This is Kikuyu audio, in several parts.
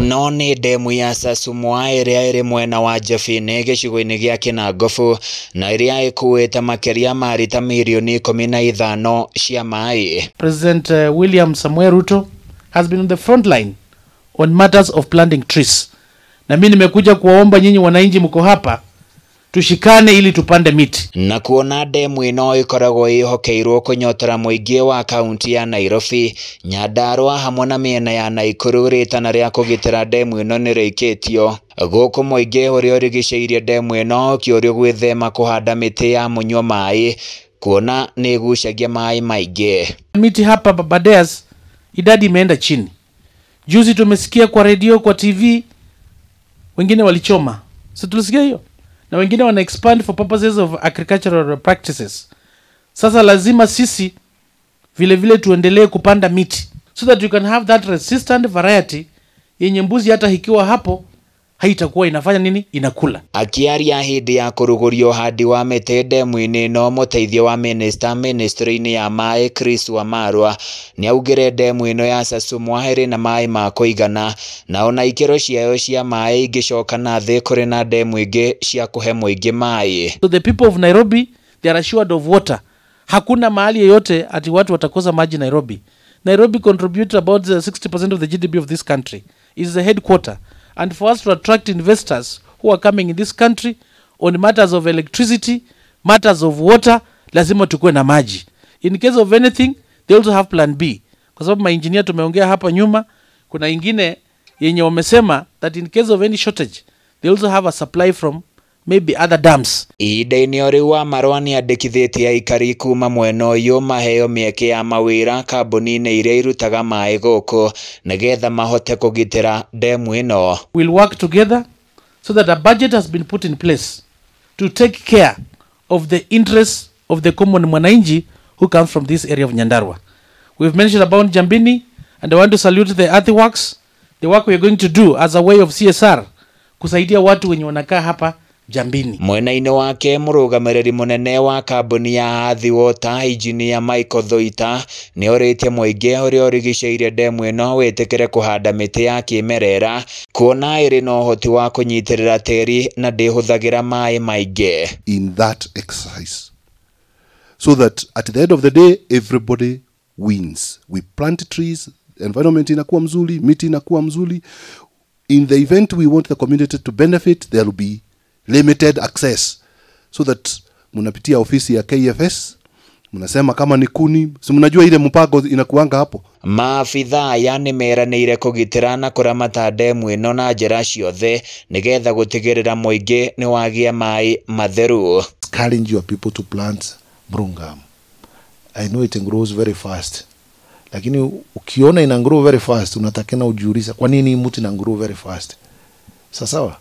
Ĩno nĩ ndemu ya Sasumua ĩrĩa ĩrĩ mwena wa Njabini gĩcigo-inĩ gĩa Kinangofu na ĩrĩa ĩkuĩte makĩria ma rita mirioni 15 cia maĩ. President William Samoei Ruto has been on the front line on matters of planting trees. Na mimi nimekuja kuwaomba nyinyi wananchi mko hapa tushikane ili tupande miti. Na kuona ndemu ĩno ĩkoragwo ĩhokeirwo kũnyotora mũingĩ wa kaunti ya Nairobi, Nyandarua hamwe na mĩena ya Naikuru, rĩtana rĩa kũgitĩra ndemu ĩno nĩrĩikĩtio. Gũkũ mũingĩ ũrĩa ũrigicĩirie ndemu ĩno ũkĩũrio gwĩthema kũhanda mĩtĩ ya mũnyua maĩ kuona nĩ ĩgucagia maĩ maingĩ. Miti hapa Aberdares idadi imeenda chini. Juzi tumesikia kwa radio, kwa TV wengine walichoma. Si tulisikia hiyo? Na wengine wana expand for purposes of agricultural practices. Sasa lazima sisi vile vile tuendelee kupanda miti so that you can have that resistant variety yenye mbuzi hata ikiwa hapo haitakuwa inafanya nini, inakula. Akiaria hindi ya kurugurio handi wa mĩtĩ ndemu-inĩ ĩno, mũteithio wa minista ministry-inĩ ya maĩ Chris Wamarwa nĩaugire ndemu ĩno ya Sasumua ĩrĩ na maĩ ma kũigana na ona ikĩro ciayo cia maĩ ingĩcoka na thĩ kũrĩ na ndemu ingĩ cia kũhe mũingĩ maĩ. So the people of Nairobi, they are assured of water. Hakuna mahali yoyote ati watu watakosa maji Nairobi. Nairobi contributes about 60% of the GDP of this country. It's the headquarter. And for us to attract investors who are coming in this country on matters of electricity, matters of water, lazima tukue na maji. In case of anything, they also have plan B. Kwa sababu maengineer tumeongea hapa nyuma, kuna ingine yenye wamesema that in case of any shortage, they also have a supply from maybe other dams. Ihinda-inĩ o rĩu Wamarwa nĩandĩkithĩtie aikari kuma mwena ũyũ maheo mĩeke ya mawĩra kambuni-inĩ iria irutaga maĩ gũkũ nĩgetha mahote kũgitĩra ndemu ĩno. We'll work together so that a budget has been put in place to take care of the interests of the common mwananchi who comes from this area of Nyandarua. We've mentioned about Jambini, and I want to salute the earthworks, the work we are going to do as a way of CSR kusaidia watu wenye wanakaa hapa Jambini. Mwena-inĩ wake mũrũgamĩrĩri mũnene wa kambuni ya Athi Water Engineer Michael Thuita nĩorĩtie mũingĩ ũrĩa ũrigicĩirie ndemu ĩno wĩtĩkĩre kũhanda mĩtĩ ya kĩmerera kuona ĩrĩ na ũhoti wa kũnyitĩrĩra tĩri na ndĩhũthagĩra maĩ maingĩ. In that exercise, so that at the end of the day everybody wins. We plant trees, environment inakuwa mzuri, miti inakuwa mzuri. In the event we want the community to benefit, there will be limited access so that mnapitia ofisi ya KFS, mnasema kama ni kuni, si mnajua ile mpango inakuanga hapo. Maabithaa aya nĩmeranĩire kũgitĩra na kũramata ndemu ĩno na njĩra ciothe nĩgetha gũtigĩrĩra mũingĩ nĩwagĩa maĩ matheru. Challenge your people to plant mrungam. I know it grows very fast. Lakini ukiona ina grow very fast, unatakena ujiulize kwa nini mti ina grow very fast. Sawa?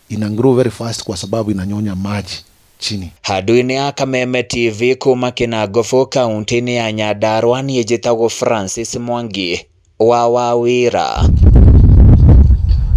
Ina grow very fast kwa sababu inanyonya maji chini. Handũ-inĩ ya Kameme TV kuma Kinangofu kaunti-inĩ ya Nyandarua, niĩ njĩtagwo Francis Mwangi wa Wawira.